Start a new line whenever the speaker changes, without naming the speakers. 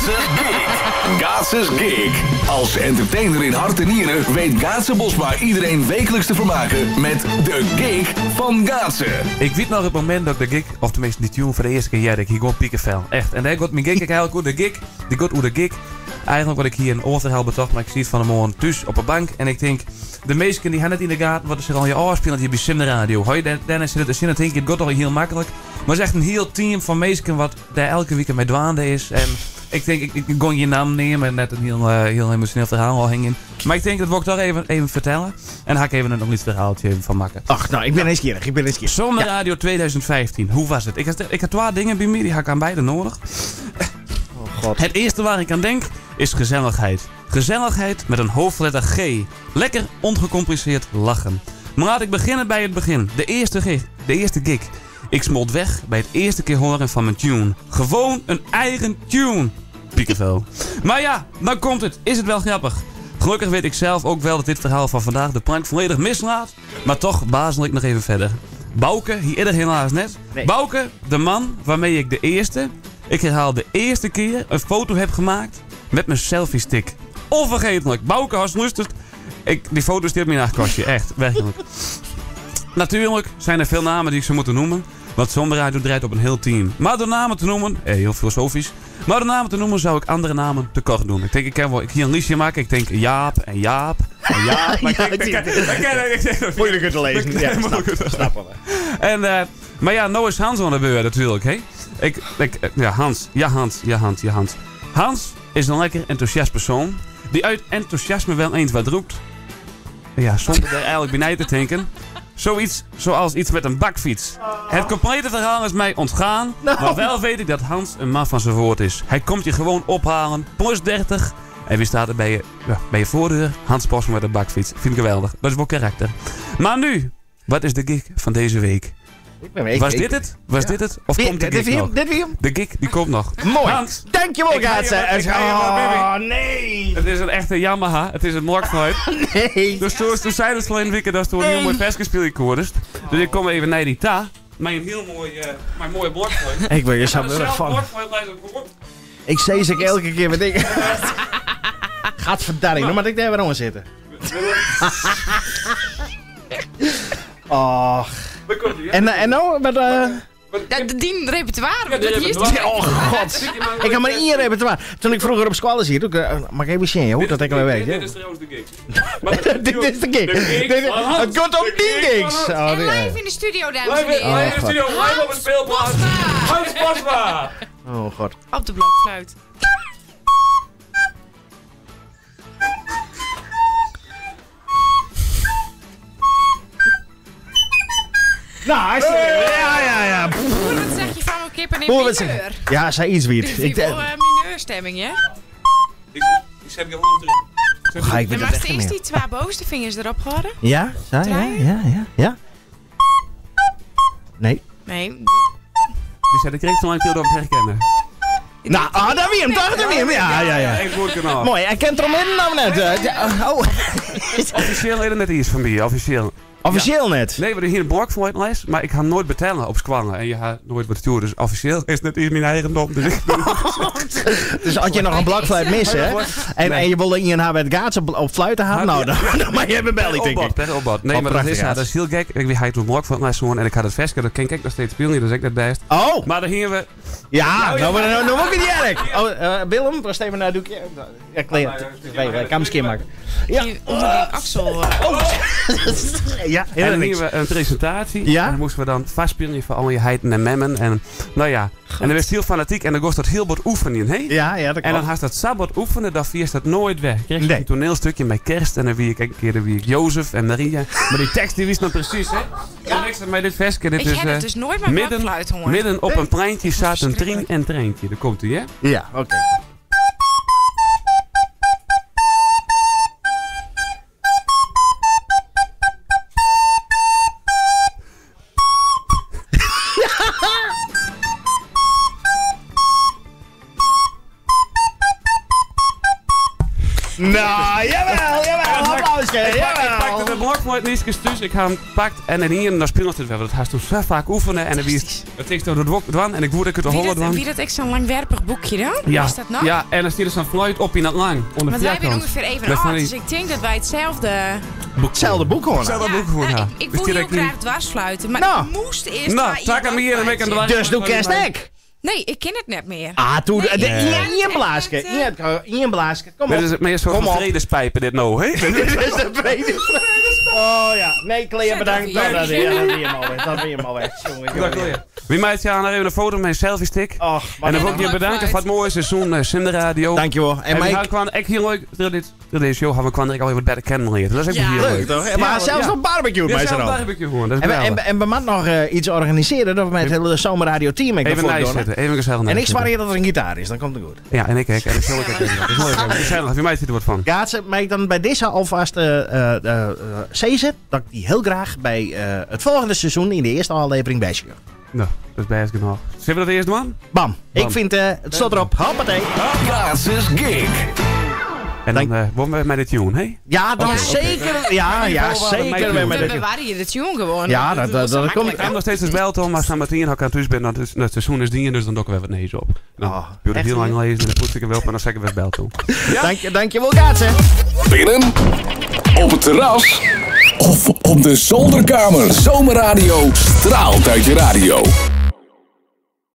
Gaatse Gig. Gaatse's Gig. Als entertainer in hart en nieren weet Gaatse Bosma iedereen wekelijks te vermaken met de Gig van Gaatse.
Ik weet nog het moment dat ik de gig, of tenminste die tune voor de eerste keer ja, ik hier gewoon piekenvel. Echt. En daar gaat mijn gig eigenlijk hoe de gig, die gaat hoe de gig. Eigenlijk wat ik hier een oorverhaal betocht, maar ik zie het van de morgen thuis op een bank. En ik denk, de meesten die hebben het in de gaten wat ze al je afspelen hier bij Sim de Radio. Hoi, Dennis zit het zin, denk ik, het gaat al heel makkelijk. Maar het is echt een heel team van meesten wat daar elke week mee dwaande is. En ik denk, ik, ik, ik je naam nemen en net een heel, heel emotioneel verhaal al hingen. Maar ik denk, dat wil ik toch even, even vertellen. En dan ga ik even een nog verhaaltje even van maken.
Ach, nou, ik ben nieuwsgierig. Ik ben nieuwsgierig.
Zomer Radio 2015, hoe was het? Ik had, ik had twee dingen bij me, die had ik aan beide nodig.
Oh god.
Het eerste waar ik aan denk is gezelligheid. Gezelligheid met een hoofdletter G. Lekker ongecompliceerd lachen. Maar laat ik beginnen bij het begin. De eerste gig. De eerste gig. Ik smolt weg bij het eerste keer horen van mijn tune. Gewoon een eigen tune. Piekenvel. Maar ja, dan komt het. Is het wel grappig? Gelukkig weet ik zelf ook wel dat dit verhaal van vandaag de plank volledig mislaat. Maar toch bazel ik nog even verder. Bouke, hier eerder helaas net.
Nee.
Bouke, de man waarmee ik de eerste, ik herhaal de eerste keer, een foto heb gemaakt met mijn selfie stick. Onvergetelijk. Bouke, als het luistert, ik, die foto stiert me in nachtkastje. Echt, werkelijk. Natuurlijk zijn er veel namen die ik zou moeten noemen. Want Zomerradio draait op een heel team. Maar door namen te noemen, heel filosofisch. Maar door namen te noemen zou ik andere namen tekort doen. Ik denk, ik kan wel ik hier een liedje maken. Ik denk Jaap en Jaap en Jaap. Maar ik denk, ik- ik-
Moeilijker te lezen. Ja, snap,
Moeilijker te
snap wel.
En, maar ja, nou is Hans aan de beurt natuurlijk, hè? Ik, ik, ja, Hans. Ja, Hans. Ja, Hans. Ja, Hans. Hans is een lekker enthousiast persoon. Die uit enthousiasme wel eens wat roept. Ja, zonder daar eigenlijk bij na te denken. Zoiets zoals iets met een bakfiets. Het complete verhaal is mij ontgaan. Maar wel weet ik dat Hans een man van zijn woord is. Hij komt je gewoon ophalen. Plus 30. En wie staat er bij je, ja, bij je voordeur? Hans Bosma met een bakfiets. Vind ik geweldig. Dat is wel karakter. Maar nu, wat is de gig van deze week?
Ik ben, ik,
Was
ik-
dit het? Was
ja.
dit het? Of
Wie-
komt de
dit
gig
wie hem?
nog?
Dit wie hem?
De gig die komt nog.
Mooi.
Hans,
Dankjewel,
Ik ga je
Gaatse.
wat- ik ga je wat, baby.
Oh, nee.
Het is een echte Yamaha. Het is een blokfluit.
Nee.
Dus toen, toen zei het verleden week dat toen een heel mooi versje speel koordest. Dus ik kom even naar die ta. Mijn heel mooi, mijn mooie blokfluit.
Ik ben hier zo
Zelf
van.
blokfluit lijkt op op.
Ik zei ze elke keer met dingen. Gadverdarrie, nou moet ik daar weer onder zitten. Och.
Daar komt ie, hè?
En, en nou, wat...
Ja, die repertoire.
Ja, die
dat hier is
repertoire.
Oh god. Ik had maar één repertoire. Toen ik vroeger op school zat, toen, mag ik even zien hoe dat ik wel werkt.
Dit
hè?
is trouwens de gig.
Dit is de gig.
De gig
Dit-
van Hans.
Het komt op
De
die
gig van
gigs.
Hans.
Oh,
En
die-
live in de studio, dames en
Live in,
heren.
live in de
God.
studio, live op het speelplaats.
Bosma.
Hans Bosma!
Oh god.
Op de blokfluit.
Nou, hij is... Ja, ja, ja.
Hoe dat zeg je van een kip en in
Hoe wat zeg
mineur.
Ja, zij iets
Dit
wiet.
is
Ik,
wel mineurstemming, hè?
Ik, ik zet gewoon terug.
Ga ik
En
weer
maar
dat echt
eerst
niet
die twee bovenste vingers erop gehouden?
meer. Ja? Ja, ja, ja, ja. Ja? Nee.
Nee.
Die zei, ik kreeg zo lang veel door het herkennen.
Nou, ah, daar wie hem, toch? Daar wie hem. Ja, ja, ja.
Echt goed kanaal.
Mooi, hij kent er nou net. Ja, oh.
Officieel is het net iets van mij, officieel.
Officieel net.
Nee, we hebben hier een blokfluitles, maar ik ga nooit betalen op squallen. En je gaat nooit wat sturen. Dus officieel is het net iets mijn eigendom. Dus ik ben...
Dus als je nog een blokfluit mist, hè? En, en je wilde INH bij het Gaats op fluiten halen, nou, dan, dan mag je even bellen, denk ik.
Per opbod. Nee,
Oh,
maar dat
prachtig,
is, ja,
ja.
dat is heel gek. Ik weet hij toen blokfluitles gewoon en ik had het versje, dat ken ik nog steeds spelen, dat is ik net best.
Oh,
Maar daar gingen we...
ja, nou, maar nou, nou ook niet erg. Oh, Willem, was even naar het doekje. Ja, kleed. Nee, ik kan hem maken. Ja.
Hier onder die Axel.
Oh. Ja,
En
helemaal
dan
niks.
gingen we een presentatie.
Ja?
En dan moesten we dan vastspelen voor al je heiten en memmen. En nou ja. En dan werd het heel fanatiek en dan kost dat heel wat oefenen, hè?
Ja, ja, dat
En dan
klopt.
had dat sabbat oefenen, dan vierst dat nooit weg. Kreeg je
Nee.
een toneelstukje met kerst en dan wie ik een keer dan wie ik Jozef en Maria. Maar die tekst die wist nou precies, hè? Ja. En ik zat met dit versje, dit
Ik
is
heb het
eh,
dus nooit met
midden,
blokfluit, hoor.
midden op een pleintje staat een trien
Verschrikkelijk.
en treintje. Daar komt hij, hè?
Ja, oké. Nou, jawel, jawel, applausje,
Ik pakte
jawel.
de blokfluit nieskes thuis. Ik ha hem pakt en in ien, dan speelt het wel. Dat hast toen zo vaak oefenen en dan wie het is door de dwan en ik woerde ik het de
Wie
holle
dat, wie
dwan.
dat ik zo'n langwerpig boekje dan?
Ja,
Is dat nog?
ja, en dan stier er zo'n fluit op in dat lang. Onder
Want wij zijn ongeveer even
Dat
oud,
van die-
dus ik denk dat wij hetzelfde...
Hetzelfde boek hoor.
Hetzelfde boek gewoon,
nou,
ja.
ik
Dus
wil heel
direct nu-
graag dwarsfluiten, maar
Nou.
ik moest eerst
Nou,
maar
tak hem hier en ik aan de dwars.
Dus doe kerst ik.
Nee, ik ken het net meer.
Ah, toen,
Nee,
de,
nee.
Ian Blaaske. Ian Blaaske, kom
Dit
op.
is meer een soort
Kom
van
op.
vredespijpen dit nou, hè?
Dit is de vrede. Oh ja, nee, Claire, bedankt.
Zet
Dat,
dat
dat,
hier.
dat, dat, hem alweer. Dat ben je hem alweer. Jongen, jongen.
Wie mij ja, nog even een foto met een selfie stick.
Och,
En dan wil ik je
En een
bedanken voor het mooie seizoen Sinderradio.
Dankjewel. En
En we
mij
gaan kwam echt heel leuk. Door dit, door deze show gaan we kwam ik alweer wat beter kennen leren. Dat is echt
Ja.
heel
leuk
leuk.
toch? Maar
Ja,
zelfs
ja.
nog barbecue
Ja,
bij
zelf
z'n allen.
barbecue gewoon. Dat is
En we, en,
geweldig.
we- en we moeten nog iets organiseren dat we met het hele zomerradio team ik
Even
ervoor
nice
doen.
zitten. Even gezellig
En
nice
ik zwaar
zitten.
je dat er een gitaar is, dan komt het goed.
Ja, en ik ook. En ik zal ik ook. Dat is leuk. Gezellig. Wie mij zit er wat van.
Gaatse, mij ik dan bij deze alvast zezen dat ik die heel graag bij het volgende seizoen in de eerste aflevering bij je.
Nou, dat is best genoeg. Zullen we dat eerst doen?
Bam.
Bam.
Ik vind het staat erop. Hoppatee.
Gaatses Gig.
En dan worden we met de tune, hè?
Ja, dan
Ja.
zeker. Ja, ja, zeker.
We
Met
We
de
bewaren je de tune gewoon.
Ja, dat- dat
is
komt-
Ik heb nog steeds de belton, maar samen ik aan thuis ben, dat is, het seizoen is dien, dus dan dokken we wat neus op. Nou,
Oh,
ik
echt
heel lang
hier?
lezen en dan poets ik hem wel op en dan zeg ik weer belton. Ja?
Dank, dankjewel, Gaatse.
Binnen, op het terras of op de zolderkamer. Zomerradio straalt uit je radio.